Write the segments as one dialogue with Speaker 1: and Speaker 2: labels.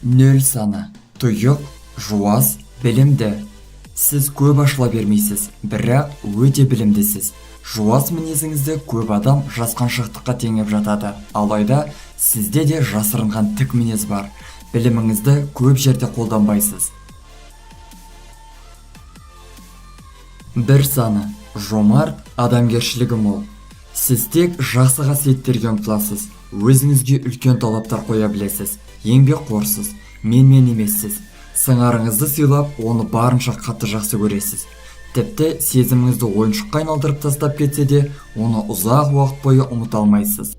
Speaker 1: 0 саны. Тұйық, жуас, білімді. Сіз көп ашыла бермейсіз, бірақ өте білімдісіз. Жуас мінезіңізді көп адам жасқаншақтыққа теңеп жатады. Алайда сізде де жасырынған тік мінез бар. Біліміңізді көп жерде қолданбайсыз. 1 саны. Жомарт, адамгершілігі мол. Сіз тек жақсы қасиеттерге ұмтыласыз. Өзіңізге үлкен талаптар қоя білесіз. Еңбекқорсыз, менмен емессіз. Сыңарыңызды сыйлап, оны барынша қатты жақсы көресіз. Тіпті сезіміңізді ойыншыққа айналдырып тастап кетсе де, оны ұзақ уақыт бойы ұмыта алмайсыз.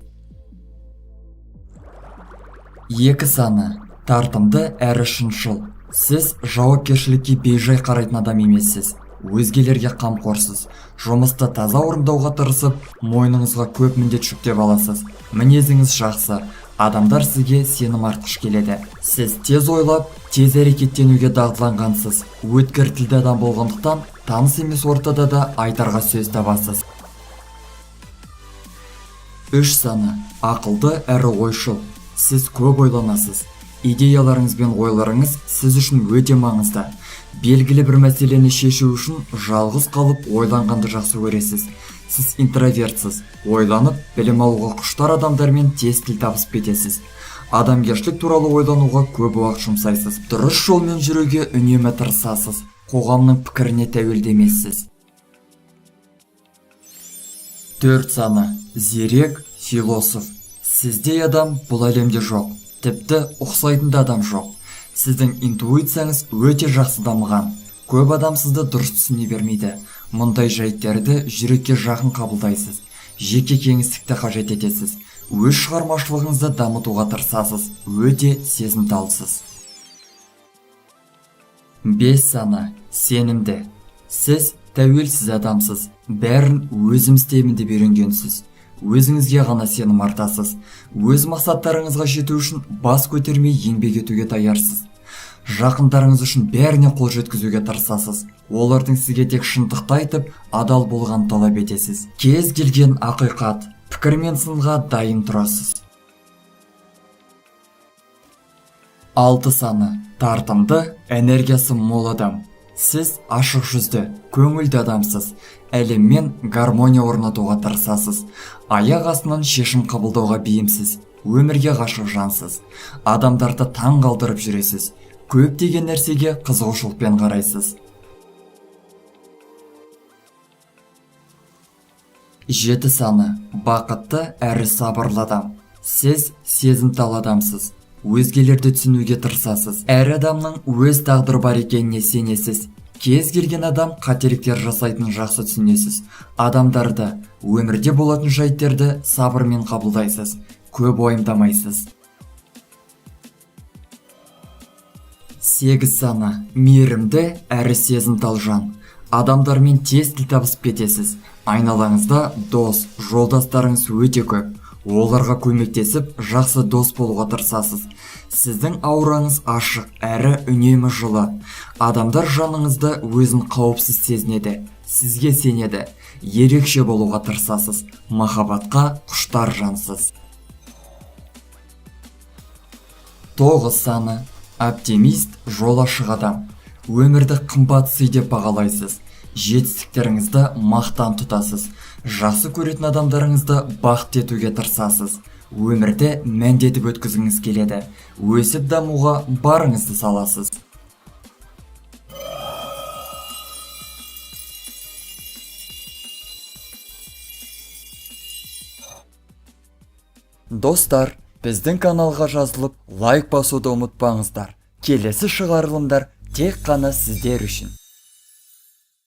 Speaker 1: 2 саны. Тартымды әрі шыншыл. Сіз жауапкершілікке бейжай қарайтын адам емессіз. Өзгелерге қамқорсыз. Жұмысты таза орындауға тырысып, мойныңызға көп міндет жүктеп аласыз. Мінезіңіз жақсы. Адамдар сізге сенім артқыш келеді. Сіз тез ойлап, тез әрекеттенуге дағдыланғансыз. Өткір тілді адам болғандықтан, таныс емес ортада да айтарға сөз табасыз. 3 саны. Ақылды әрі ойшыл. Сіз көп ойланасыз. Идеяларыңыз бен ойларыңыз сіз үшін өте маңызды. Белгілі бір мәселені шешу үшін жалғыз қалып ойланғанды жақсы көресіз. Сіз интровертсіз. Ойланып, білім алуға құштар адамдармен тез тіл табысып кетесіз. Адамгершілік туралы ойлануға көп уақыт жұмсайсыз. Дұрыс жолмен жүруге үнемі тырысасыз. Қоғамның пікіріне тәуелді емессіз. 4 саны. Зерек, философ. Сіздей адам бұл әлемде жоқ. Тіпті ұқсайтын да адам жоқ. Сіздің интуицияңыз өте жақсы дамыған. Көп адам сізді дұрыс түсіне бермейді. Мұндай жайттерді жүрекке жақын қабылдайсыз. Жеке кеңістікті қажет етесіз. Өз шығармашылығыңызды дамытуға тырысасыз. Өте сезімталсыз. 5 саны. Сенімді. Сіз тәуелсіз адамсыз. Бәрін өзім істеймін деп үйренгенсіз. Өзіңізге ғана сенім артасыз. Өз мақсаттарыңызға жету үшін бас көтермей еңбек етуге таярсыз. Жақындарыңыз үшін бәріне қол жеткізуге тырысасыз. Олардың сізге тек шындықты айтып, адал болғанын талап етесіз. Кез келген ақиқат, пікір мен сынға дайын тұрасыз. 6 саны. Тартымды, энергиясы мол адам. Сіз ашық жүзді, көңілді адамсыз. Әлеммен гармония орнатуға тырысасыз. Аяқ астынан шешім қабылдауға бейімсіз. Өмірге ғашық жансыз. Адамдарды таң қалдырып жүресіз. Көптеген нәрсеге қызығушылықпен қарайсыз. 7 саны. Бақытты әрі сабырлы адам. Сіз сезімтал адамсыз. Өзгелерді түсінуге тырысасыз. Әр адамның өз тағдыры бар екеніне сенесіз. Кез келген адам қателіктер жасайтынын жақсы түсінесіз. Адамдарды, өмірде болатын жайттерді сабырмен қабылдайсыз. Көп уайымдамайсыз. 8 саны. Мейірімді әрі сезімтал жан. Адамдармен тез тіл табысып кетесіз. Айналаңызда дос, жолдастарыңыз өте көп. Оларға көмектесіп, жақсы дос болуға тырысасыз. Сіздің аураңыз ашық әрі үнемі жылы. Адамдар жаныңызда өзін қауіпсіз сезінеді, сізге сенеді. Ерекше болуға тырысасыз. Махаббатқа құштар жансыз. 9 саны. Оптимист, жол ашық адам. Өмірді қымбат сый деп бағалайсыз. Жетістіктеріңізді мақтан тұтасыз. Жақсы көретін адамдарыңызды бақытты етуге тырысасыз. Өмірді мәндетіп өткізгіңіз келеді. Өсіп дамуға барыңызды саласыз. Достар, біздің каналға жазылып, лайк басуды ұмытпаңыздар. Келесі шығарылымдар тек қана сіздер үшін.